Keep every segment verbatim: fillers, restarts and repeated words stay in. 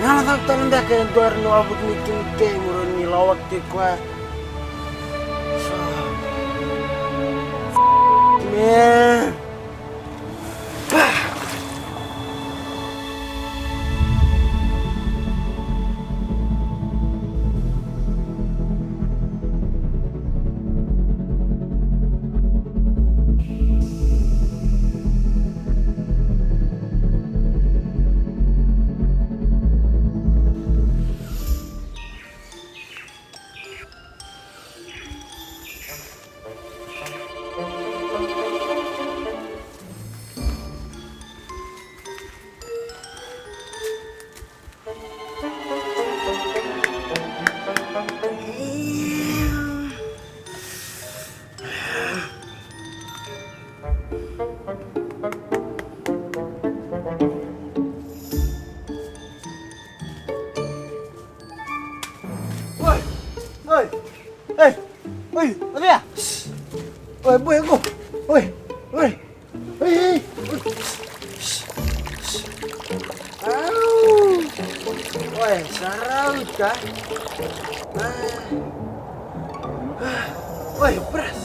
Ia na cava tale beka e dua era na wavuti ni kemikemi, rawa ni lawaki tiko koya. So, man. Oi! Oi! Ei! Oi! Oi! Oi! Oi! Oi! Ei, ei. Au. Oe, sa rauta. Oe, bras.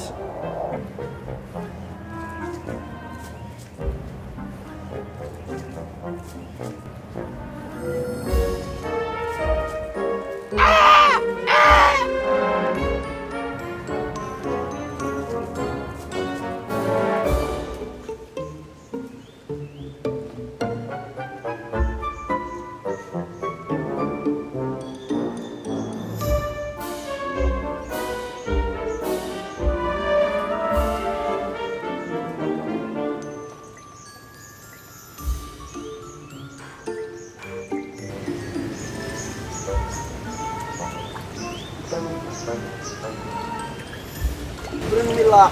Bring me luck.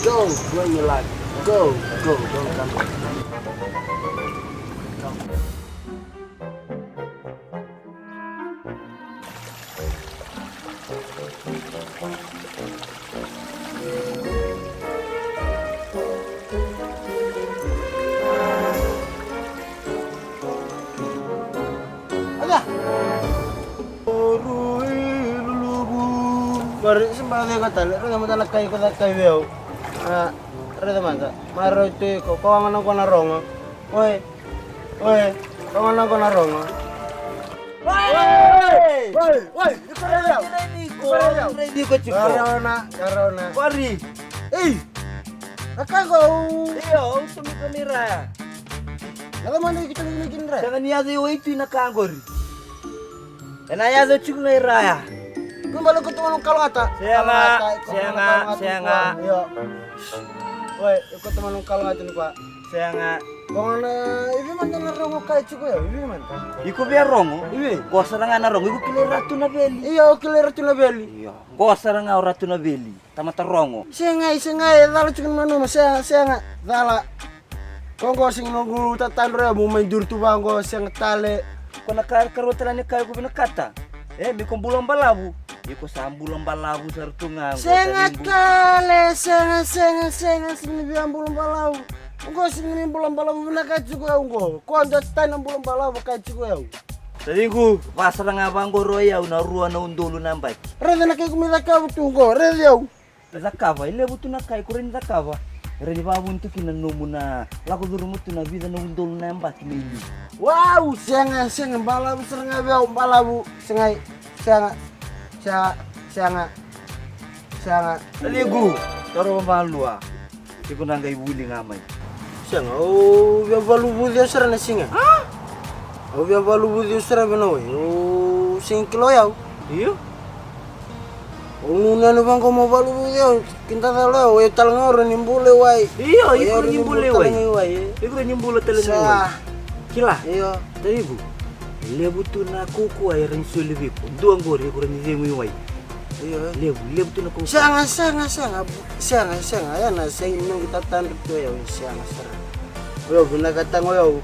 Go, bring me luck. Go, go, don't come back. Oca. Oru i luluvu. Qori se bau cei ko tale, raica mada na kai ko caka kai vei au. A, raica mada. Marau tu iko, ko waga na qo na rogo. Oi. Oi, ko waga na qo na rogo. Oi! Oi! Oi! Iko raica au. Iko raica au. Iko raica au. Qarauna, qarauna. Qori. Ei! Na ka qo. Io, au tomika ni raya. Na cava mada iko tomika ni raya? Sega ni yaco i waitu na ka qori. Ena yaco tiko na iraya. Ko bale ko tomana kalougatataka. Sega, sega, sega. Io. Oi, iko tomana kalougatataka ni koya. Sega. Ko gona, i vei mada na rogo kai tiko ya, i vei mada? Iko via rogo? I vei? Qo sara ga na rogo, iko kilai Ratu Naveli. Io, au kilai Ratu Naveli. Io, qo sara ga o Ratu Naveli. Tamata rogo. Sega, sega, e cala tiko na nomu, sega, sega, cala. Ko qo sega ni noqu tatadra ya, mo mai duri tu vaqo, sega tale. Ko na ka, karua tale ni ka iko vinakata. E, me ko bula balavu. Iko sa bula balavu sara tu ga qo. Sega tale, sega, sega, sega, sega ni via bula balavu. Qo sega ni bula balavu vinaka tiko ya qo. Ko dua tani na bula balavu ka tiko ya. Taciqu, va sara ga vaqori o yau na rua na udolu na yabaki. Raica na ka iko mai cakava tu qo, raica au. Cakava, e levu tu na ka iko rawa ni cakava. Rawa ni vakavuni tu kina na nomu na lako curuma tu na vica na udolu na yabaki mai liu. Wau, sega, sega, balavu sara ga vei au, balavu, sega, sega, sega, sega, sega. Taciqu, toro vamalua. Tiko na qai vuli ga mai. Sega, au via valuvuci au sara na siga. A? Au via valuvuci au sara vei na wai. Au sega ni kila o yau. Io. Au nunanu vaqo mo valuvuci au. Kidacala o yau tale ga au rawa ni bula i wai. Io, iko rawa ni bula i wai. Iko rawa ni bula tale ga i wai. Kila. Io. Taciqu. Levu tu na kaukaua e rawa ni soli vei iko. Dua qori iko rawa ni cegu i wai. Io. Levu, levu tu na kaukaua. Sega, sega, sega. Sega, sega. Ena sega ni noqu tatadra tu o yau, sega sara. O yau vinakata ga o yau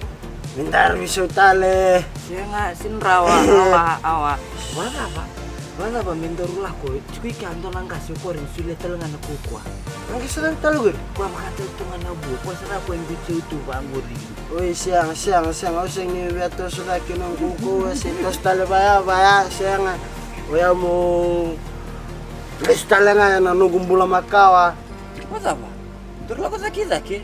me daru veisau tale. Sega, sega ni rawa, awa, awa. Vakacava? Vacava me daru lako, tiko i kea dua na qase o koya ni solia tale ga na kaukaua. Na qase cava tale qori? Koya vakatale tu ga na vu, koya sara koya e biuti au tu vaqori. Oi, sega, sega, sega, au sega ni via toso cake na kaukaua, se toso tale vaya, vaya, sega. Oya mo lesu tale ga ena noqu bula makawa. Vacava? Daru lako cake i cake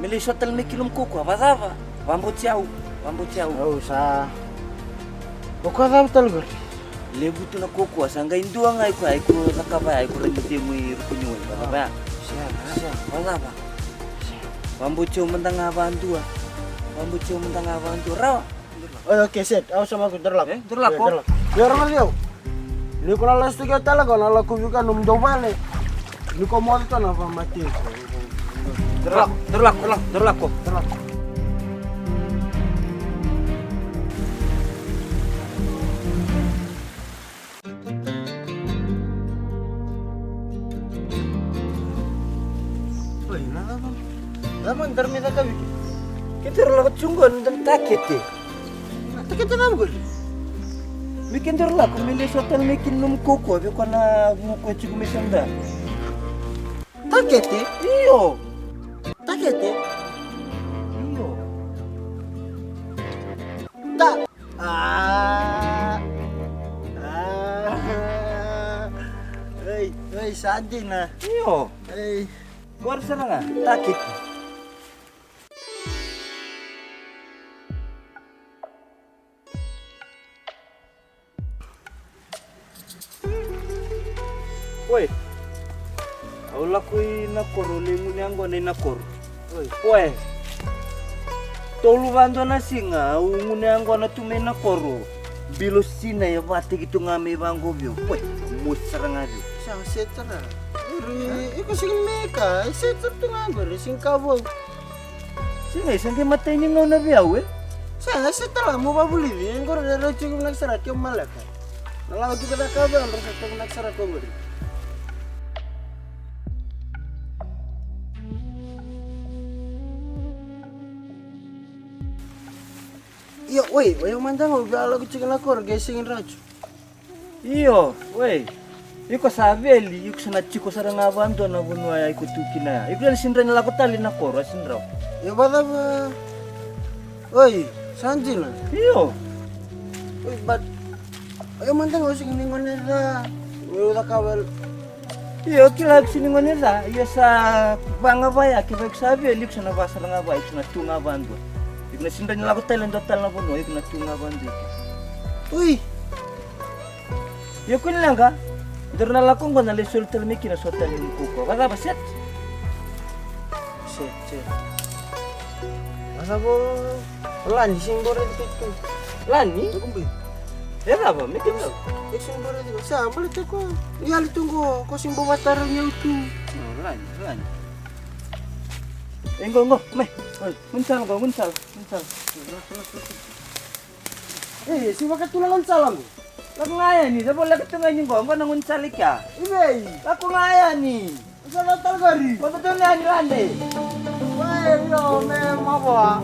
me lai sota tale mai kina nomu kaukaua, vacava? Vaboti au, vaboti au. Au sa. O koya cava tale qori? Levu tu na kaukaua, sa qai dua ga i koya, i ko cakava ya, i ko raici cegu i ruku ni wai, vacava ya? Sega, sega. Vacava? Vaboti au mada ga vadua. Vaboti au mada ga vadua. Rawa. Oi, okay, set. Au sa mako, daru lako. E, daru lako. Daru lako. Io, rawa, io. Ni ko na lasu tu ke tale ko na lako vei koya nomu dau vale. Ni ko moce tu na vamate. Daru lako, daru lako, daru lako, daru lako. Oi, na cava? Cava daru mai caka vei keda? Keda daru lako tu qo na takete. Na takete cava qori? Me keda daru lako me lai sota tale mai kina nomu kaukaua vei koya na vu koya tiko mai Samuda. Takete? Io. Takete? Io. Ta. Ah. Ah. Ei, ei, sa dina. Io. Ei. Qori sara ga, takete. Oi. Au lako i na koro, lai gunu yaqona i na koro. Oi. Oi. Tolu vadua na siga au gunu yaqona tu mai na koro. Bilo sina e vataki tu ga mai vaqo vei au. Oi. Mosi sara ga vei au. Sa seta ra. Iko sega ni mai ka, e seta tu ga qori, sega ni ka vou. Sega, e sa qai matai ni gauna vei au, e? Sega, e sa tala, mo vavulici, e qori e rau tiko vinaka sara kemu maleka. Na lako tiko na ka vei au, rau sa tiko vinaka sara ko qori. Io, oi, oi, mada ga, au via lako tiko na koro, qai sega ni rau tiko. Io, oi. Iko sa veli, iko sa na tiko sara ga vadua na vanua ya iko tu kina ya. Iko na sega ni rawa ni lako tale na koro, a sega ni rawa. Io, vacava? Oi, sa dina. Io. Oi, but io, mada ga, au sega ni gone ca. Au cakava. Io, kila iko sega ni gone ca. Io, sa va ga vaya, kevaka iko sa veli, iko sa na va sara ga vaya, iko sa na tu ga vadua. Iko na sega ni rawa ni lako tale dua tale na vanua, iko na tu ga vadua. Oi. Io, kua ni leqa. Daru na lako qo na lai soli tale mai kina so tale ni kaukaua. Vacava, set? Set, set. Vacava o Lani, sega ni bau raici tu. Lani? E cava, me kila. E sega ni bau raici tu. Sa, baleta ko yali tu qo, ko sega ni bau vakatarogi au tu. O, Lani, Lani. E qo, qo, mai. Oi, gaunisala qo, gaunisala, gaunisala. E, se vakatula gaunisala qo. Lako ga yani, sa voleka tu ga yani qo, qo na gaunisala i kea. I vei? Lako ga yani. Sa na tale qori. Vakatula yani Lani. Wai, io, me mavoa.